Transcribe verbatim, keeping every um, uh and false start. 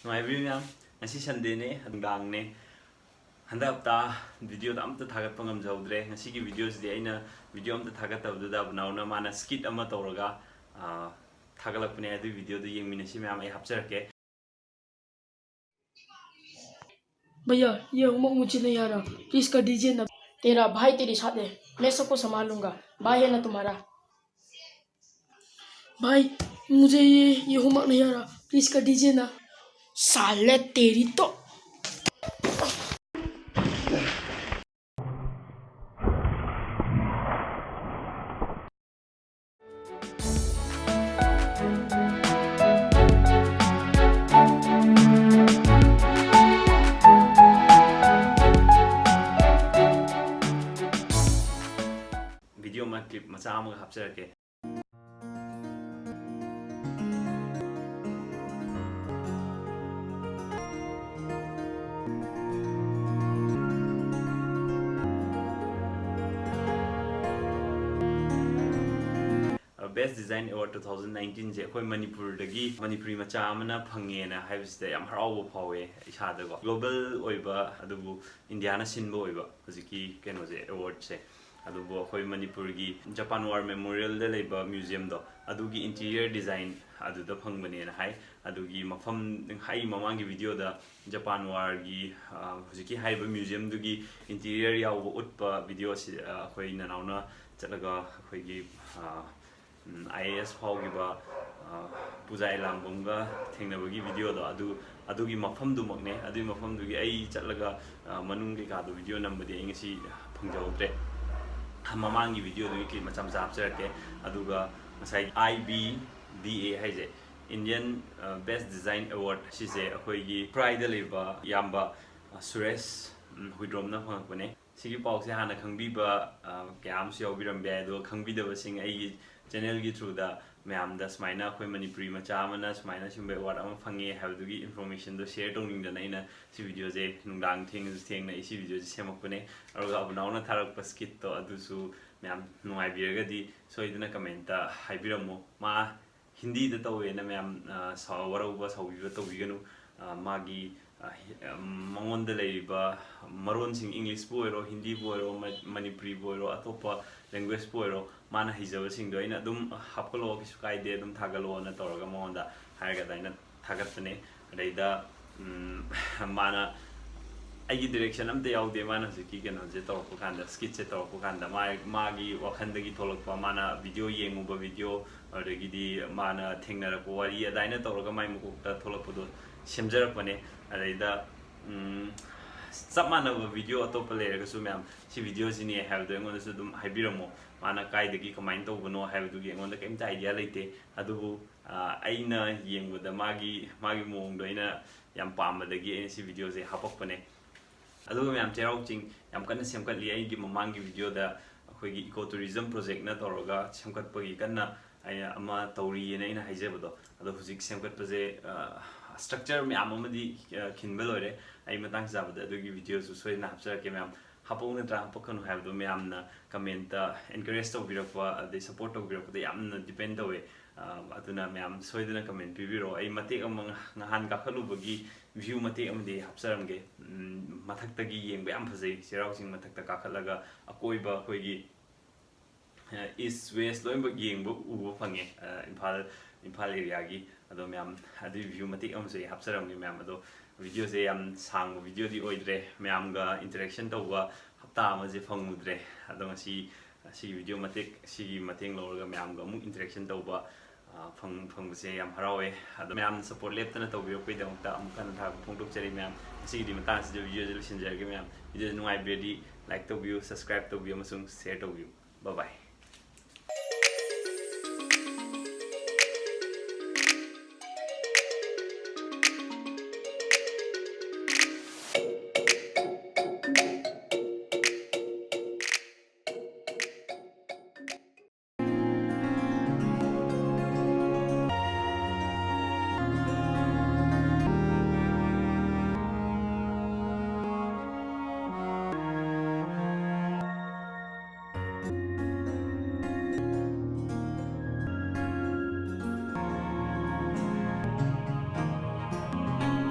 ꯅꯨꯡꯉꯥꯏꯕꯤꯔꯤ ꯃꯌꯥꯝ? ꯉꯁꯤ Sundayꯅꯦ, ꯅꯨꯡꯗꯥꯡꯅꯦ꯫ ꯍꯟꯗꯛ ꯍꯞꯇꯥ videoꯗ ꯑꯝꯇ ꯊꯥꯒꯠꯄ ꯉꯝꯖꯍꯧꯗ꯭ꯔꯦ꯫ ꯉꯁꯤꯒꯤ videoꯁꯤꯗꯤ ꯑꯩꯅ video ꯑꯝꯇ ꯊꯥꯒꯠꯇꯕꯗꯨꯗ ꯕꯅꯥꯎꯅ ꯃꯥꯅ skit ꯑꯃ ꯇꯧꯔꯒ, ꯑꯥ, ꯊꯥꯒꯠꯂꯛꯄꯅꯦ꯫ ꯑꯗꯨꯒꯤ videoꯗꯨ ꯌꯦꯡꯃꯤꯟꯅꯁꯤ ꯃꯌꯥꯝ, ꯑꯩ ꯍꯥꯞꯆꯔꯛꯀꯦ꯫ भैया, ये होमवर्क मुझे नहीं आ रहा, प्लीज कर दीजिए ना। तेरा भाई तेरे साथ है, मैं सबको संभाल लूंगा। भाई है ना तुम्हारा? भाई, मुझे ये ये होमवर्क नहीं आ रहा, प्लीज कर दीजिए ना। साले तेरी तो। Video ꯑꯃ, clip ꯃꯆꯥ ꯑꯃꯒ ꯍꯥꯞꯆꯔꯛꯀꯦ꯫ Best Design Award two thousand nineteenꯁꯦ ꯑꯩꯈꯣꯏ ꯃꯅꯤꯄꯨꯔꯗꯒꯤ ꯃꯅꯤꯄꯨꯔꯤ ꯃꯆꯥ ꯑꯃꯅ ꯐꯪꯉꯦꯅ ꯍꯥꯏꯕꯁꯤꯗ ꯌꯥꯝ ꯍꯔꯥꯎꯕ ꯐꯥꯎꯋꯦ ꯏꯁꯥꯗꯀꯣ꯫ Global ꯑꯣꯏꯕ, ꯑꯗꯨꯕꯨ ꯏꯟꯗꯤꯌꯥꯅ ꯁꯤꯟꯕ ꯑꯣꯏꯕ ꯍꯧꯖꯤꯛꯀꯤ ꯀꯩꯅꯣꯁꯦ, awardꯁꯦ꯫ ꯑꯗꯨꯕꯨ ꯑꯩꯈꯣꯏ ꯃꯅꯤꯄꯨꯔꯒꯤ Japan War Memorialꯗ ꯂꯩꯕ museumꯗꯣ, ꯑꯗꯨꯒꯤ interior design ꯑꯗꯨꯗ ꯐꯪꯕꯅꯦꯅ ꯍꯥꯏ꯫ ꯑꯗꯨꯒꯤ ꯃꯐꯝ, ꯑꯩ ꯃꯃꯥꯡꯒꯤ videoꯗ Japan Warꯒꯤ, ꯑ, ꯍꯧꯖꯤꯛꯀꯤ ꯍꯥꯏꯔꯤꯕ museumꯗꯨꯒꯤ interior ꯌꯥꯎꯕ ꯎꯠꯄ videoꯁꯤ, ꯑ, ꯑꯩꯈꯣꯏ ꯅꯅꯥꯎꯅ ꯆꯠꯂꯒ ꯑꯩꯈꯣꯏꯒꯤ, ꯑ, ꯎꯝ, IAS ꯐꯥꯎꯈꯤꯕ, ꯑ, ꯄꯨꯖꯥ ꯏꯂꯥꯡꯕꯝꯒ ꯊꯦꯡꯅꯕꯒꯤ videoꯗꯣ, ꯑꯗꯨ, ꯑꯗꯨꯒꯤ ꯃꯐꯝꯗꯨꯃꯛꯅꯦ꯫ ꯑꯗꯨꯒꯤ ꯃꯐꯝꯗꯨꯒꯤ ꯑꯩ ꯆꯠꯂꯒ, ꯑ, ꯃꯅꯨꯡ ꯀꯩꯀꯥꯗꯣ video ꯅꯝꯕꯗꯤ ꯑꯩ ꯉꯁꯤ ꯐꯪꯖꯍꯧꯗ꯭ꯔꯦ꯫ ꯃꯃꯥꯡꯒꯤ videoꯗꯨꯒꯤ clip ꯃꯆꯥ ꯃꯆꯥ ꯍꯥꯞꯆꯔꯛꯀꯦ꯫ ꯑꯗꯨꯒ ꯉꯁꯥꯏ IBDA ꯍꯥꯏꯁꯦ, Indian, ꯑ, Best Design Award, ꯁꯤꯁꯦ ꯑꯩꯈꯣꯏꯒꯤ ꯈꯨꯔꯥꯏꯗ ꯂꯩꯕ ꯏꯌꯥꯝꯕ, ꯑ, ꯁꯨꯔꯦꯁ, ꯎꯝ, ꯍꯨꯏꯗ꯭ꯔꯣꯝꯅ ꯐꯪꯉꯛꯄꯅꯦ꯫ ꯁꯤꯒꯤ ꯄꯥꯎꯁꯦ ꯍꯥꯟꯅ ꯈꯪꯕꯤꯕ, ꯑ, ꯀꯌꯥ ꯑꯃꯁꯨ ꯌꯥꯎꯕꯤꯔꯝꯕ ꯌꯥꯏ, ꯑꯗꯨꯒ ꯈꯪꯕꯤꯗꯕꯁꯤꯡ ꯑꯩꯒꯤ channelꯒꯤ throughꯗ ꯃꯌꯥꯝꯗ ꯁꯨꯃꯥꯏꯅ ꯑꯩꯈꯣꯏ ꯃꯅꯤꯄꯨꯔꯤ ꯃꯆꯥ ꯑꯃꯅ ꯁꯨꯃꯥꯏꯅ ꯁꯤꯒꯨꯝꯕ award ꯑꯃ ꯐꯪꯉꯦ ꯍꯥꯏꯕꯗꯨꯒꯤ informationꯗꯣ share ꯇꯧꯅꯤꯡꯗꯅ ꯑꯩꯅ ꯁꯤ videoꯁꯦ ꯅꯨꯡꯗꯥꯡ ꯊꯦꯡꯉꯁꯨ ꯊꯦꯡꯅ ꯑꯩ ꯁꯤ videoꯁꯦ ꯁꯦꯝꯃꯛꯄꯅꯦ꯫ ꯑꯗꯨꯒ ꯑꯕꯨꯅꯥꯎꯅ ꯊꯥꯔꯛꯄ skitꯇꯣ ꯑꯗꯨꯁꯨ ꯃꯌꯥꯝ ꯅꯨꯡꯉꯥꯏꯕꯤꯔꯒꯗꯤ ꯁꯣꯏꯗꯅ commentꯇ ꯍꯥꯏꯕꯤꯔꯝꯃꯨ꯫ ꯃꯥ ꯍꯤꯟꯗꯤꯗ ꯇꯧꯋꯦꯅ ꯃꯌꯥꯝ ꯋꯥꯔꯧꯕ ꯁꯥꯎꯕꯤꯕ ꯇꯧꯕꯤꯒꯅꯨ꯫ ꯃꯥꯒꯤ ꯃꯉꯣꯟꯗ ꯂꯩꯔꯤꯕ ꯃꯔꯣꯟꯁꯤꯡ, ꯏꯪꯂꯤꯁꯄꯨ ꯑꯣꯏꯔꯣ, ꯍꯤꯟꯗꯤꯕꯨ ꯑꯣꯏꯔꯣ, ꯃꯅꯤꯄꯨꯔꯤꯕꯨ ꯑꯣꯏꯔꯣ, ꯑꯇꯣꯞꯄ ꯂꯦꯡꯒ꯭ꯋꯦꯖꯄꯨ ꯑꯣꯏꯔꯣ, ꯃꯥꯅ ꯍꯩꯖꯕꯁꯤꯡꯗꯣ ꯑꯩꯅ ꯑꯗꯨꯝ ꯍꯥꯞꯀꯠꯂꯛꯑꯣ, ꯀꯩꯁꯨ ꯀꯥꯏꯗꯦ, ꯑꯗꯨꯝ ꯊꯥꯒꯠꯂꯛꯑꯣꯅ ꯇꯧꯔꯒ ꯃꯉꯣꯟꯗ ꯍꯥꯏꯔꯒ ꯑꯗꯨꯃꯥꯏꯅ ꯊꯥꯒꯠꯄꯅꯦ꯫ ꯑꯗꯩꯗ ꯃꯥꯅ ꯑꯩꯒꯤ ꯗꯤꯔꯦꯛꯁꯟ ꯑꯝꯇ ꯌꯥꯎꯗꯦ꯫ ꯃꯥꯅ ꯍꯧꯖꯤꯛꯀꯤ ꯀꯩꯅꯣꯁꯦ ꯇꯧꯔꯛꯄ ꯀꯥꯟꯗ, ꯁ꯭ꯀꯤꯠꯁꯦ ꯇꯧꯔꯛꯄ ꯀꯥꯟꯗ, ꯃꯥ ꯃꯥꯒꯤ ꯋꯥꯈꯜꯗꯒꯤ ꯊꯣꯛꯂꯛꯄ, ꯃꯥꯅ ꯚꯤꯗꯤꯑꯣ ꯌꯦꯡꯉꯨꯕ ꯚꯤꯗꯤꯑꯣ, ꯑꯗꯨꯗꯒꯤꯗꯤ ꯃꯥꯅ ꯊꯦꯡꯅꯔꯛꯄ ꯋꯥꯔꯤ, ꯑꯗꯨꯃꯥꯏꯅ ꯇꯧꯔꯒ ꯃꯥꯏ ꯃꯀꯣꯛꯇ ꯊꯣꯛꯂꯛꯄꯗꯣ ꯁꯦꯝꯖꯔꯛꯄꯅꯦ꯫ ꯑꯗꯩꯗ ꯆꯞ ꯃꯥꯟꯅꯕ ꯚꯤꯗꯤꯑꯣ ꯑꯇꯣꯞꯄ ꯂꯩꯔꯒꯁꯨ ꯃꯌꯥꯝ, ꯁꯤ ꯚꯤꯗꯤꯑꯣꯁꯤꯅꯦ ꯍꯥꯏꯕꯗꯣ ꯑꯩꯉꯣꯟꯗꯁꯨ ꯑꯗꯨꯝ ꯍꯥꯏꯕꯤꯔꯝꯃꯣ꯫ ꯃꯥꯅ ꯀꯥꯏꯗꯒꯤ ꯀꯃꯥꯏꯅ ꯇꯧꯕꯅꯣ ꯍꯥꯏꯕꯗꯨꯒꯤ ꯑꯩꯉꯣꯟꯗ ꯀꯩꯝꯇ ꯑꯥꯏꯗꯤꯌꯥ ꯂꯩꯇꯦ꯫ ꯑꯗꯨꯕꯨ ꯑꯩꯅ ꯌꯦꯡꯕꯗ ꯃꯥꯒꯤ ꯃꯥꯒꯤ ꯃꯑꯣꯡꯗꯣ ꯑꯩꯅ ꯌꯥꯝ ꯄꯥꯝꯕꯗꯒꯤ ꯑꯩꯅ ꯁꯤ ꯚꯤꯗꯤꯑꯣꯁꯦ ꯍꯥꯄꯛꯄꯅꯦ꯫ ꯑꯗꯨꯒ ꯃꯌꯥꯝ, ꯆꯩꯔꯥꯎ ꯆꯤꯡ ꯌꯥꯝ ꯀꯟꯅ ꯁꯦꯝꯒꯠꯂꯤ꯫ ꯑꯩꯒꯤ ꯃꯃꯥꯡꯒꯤ ꯚꯤꯗꯤꯑꯣꯗ ꯑꯩꯈꯣꯏꯒꯤ ꯏꯀꯣ ꯇꯨꯔꯤꯖꯝ ꯄ꯭ꯔꯣꯖꯦꯛꯅ ꯇꯧꯔꯒ ꯁꯦꯝꯒꯠꯄꯒꯤ ꯀꯟꯅ ꯑꯩꯅ ꯑꯃ ꯇꯧꯔꯤꯑꯅ ꯑꯩꯅ ꯍꯥꯏꯖꯕꯗꯣ, ꯑꯗꯣ ꯍꯧꯖꯤꯛ ꯁꯦꯝꯒꯠꯄꯁꯦ, ꯁ꯭ꯇ꯭ꯔꯛꯆꯔ ꯃꯌꯥꯝ ꯑꯃꯗꯤ ꯈꯤꯟꯕ ꯂꯣꯏꯔꯦ꯫ ꯑꯩ ꯃꯇꯥꯡ ꯆꯥꯕꯗ ꯑꯗꯨꯒꯤ ꯚꯤꯗꯤꯑꯣꯁꯨ ꯁꯣꯏꯗꯅ ꯍꯥꯞꯆꯔꯛꯀꯦ ꯃꯌꯥꯝ꯫ ꯍꯥꯄꯛꯎ ꯅꯠꯇ꯭ꯔꯥ ꯍꯥꯄꯛꯀꯅꯨ ꯍꯥꯏꯕꯗꯣ ꯃꯌꯥꯝꯅ ꯀꯃꯦꯟꯇ ꯑꯦꯟꯀꯔꯦꯖ ꯇꯧꯕꯤꯔꯛꯄ ꯑꯗꯩ ꯁꯞꯄꯣꯔꯠ ꯇꯧꯕꯤꯔꯛꯄꯗ ꯌꯥꯝꯅ ꯗꯤꯄꯦꯟ ꯇꯧꯋꯦ꯫ ꯑꯗꯨꯅ ꯃꯌꯥꯝ ꯁꯣꯏꯗꯅ ꯀꯃꯦꯟ ꯄꯤꯕꯤꯔꯛꯑꯣ꯫ ꯑꯩ ꯃꯇꯦꯛ ꯑꯃ ꯉꯍꯥꯟ ꯀꯥꯈꯠꯂꯨꯕꯒꯤ ꯚ꯭ꯌꯨ ꯃꯇꯦꯛ ꯑꯃꯗꯤ ꯍꯥꯞꯆꯔꯝꯒꯦ꯫ ꯃꯊꯛꯇꯒꯤ ꯌꯦꯡꯕ ꯌꯥꯝ ꯐꯖꯩ꯫ ꯆꯩꯔꯥꯎ ꯆꯤꯡ ꯃꯊꯛꯇ ꯀꯥꯈꯠꯂꯒ ꯑꯀꯣꯏꯕ ꯑꯩꯈꯣꯏꯒꯤ ꯏꯁ ꯋꯦꯁ ꯂꯣꯏꯅꯃꯛ ꯌꯦꯡꯕ ꯎꯕ ꯐꯪꯉꯦ꯫ ꯏꯝꯐꯥꯜ ꯏꯝꯐꯥꯜ ꯑꯦꯔꯤꯌꯥꯒꯤ꯫ ꯑꯗꯣ ꯃꯌꯥꯝ, ꯑꯗꯨꯒꯤ ꯚ꯭ꯌꯨ ꯃꯇꯦꯛ ꯑꯃꯁꯨ ꯑꯩ ꯍꯥꯞꯆꯔꯝꯒꯦ ꯃꯌꯥꯝ꯫ ꯑꯗꯣ ꯚꯤꯗꯤꯑꯣꯁꯦ ꯌꯥꯝ ꯁꯥꯡꯕ ꯚꯤꯗꯤꯑꯣꯗꯤ ꯑꯣꯏꯗ꯭ꯔꯦ꯫ ꯃꯌꯥꯝꯒ ꯏꯟꯇꯔꯦꯛꯁꯟ ꯇꯧꯕ ꯍꯞꯇꯥ ꯑꯃꯁꯦ ꯐꯪꯉꯨꯗ꯭ꯔꯦ꯫ ꯑꯗꯣ ꯉꯁꯤ ꯁꯤꯒꯤ ꯚꯤꯗꯤꯑꯣ ꯃꯇꯦꯛ ꯁꯤꯒꯤ ꯃꯇꯦꯡ ꯂꯧꯔꯒ ꯃꯌꯥꯝꯒ ꯑꯃꯨꯛ ꯏꯟꯇꯔꯦꯛꯁꯟ ꯇꯧꯕ ꯐꯪ ꯐꯪꯕꯁꯦ ꯌꯥꯝ ꯍꯔꯥꯎꯋꯦ꯫ ꯑꯗꯣ ꯃꯌꯥꯝꯅ ꯁꯞꯄꯣꯔꯠ ꯂꯦꯞꯇꯅ ꯇꯧꯕꯤꯔꯛꯄꯒꯤꯗꯃꯛꯇ ꯑꯃꯨꯛ ꯍꯟꯅ ꯊꯥꯒꯠꯄ ꯐꯣꯡꯗꯣꯛꯆꯔꯤ ꯃꯌꯥꯝ꯫ ꯉꯁꯤꯒꯤꯗꯤ ꯃꯇꯥꯡꯁꯤꯗ ꯚꯤꯗꯤꯑꯣꯁꯦ ꯂꯣꯏꯁꯤꯟꯖꯔꯒꯦ ꯃꯌꯥꯝ꯫ ꯚꯤꯗꯤꯑꯣꯁꯦ ꯅꯨꯡꯉꯥꯏꯕꯤꯔꯗꯤ ꯂꯥꯏꯛ ꯇꯧꯕꯤꯌꯨ, ꯁꯕꯁꯀ꯭ꯔꯥꯏꯕ ꯇꯧꯕꯤꯌꯨ ꯑꯃꯁꯨꯡ ꯁꯦꯌꯔ ꯇꯧꯕꯤꯌꯨ꯫ ꯕꯥꯏ ꯕꯥꯏ꯫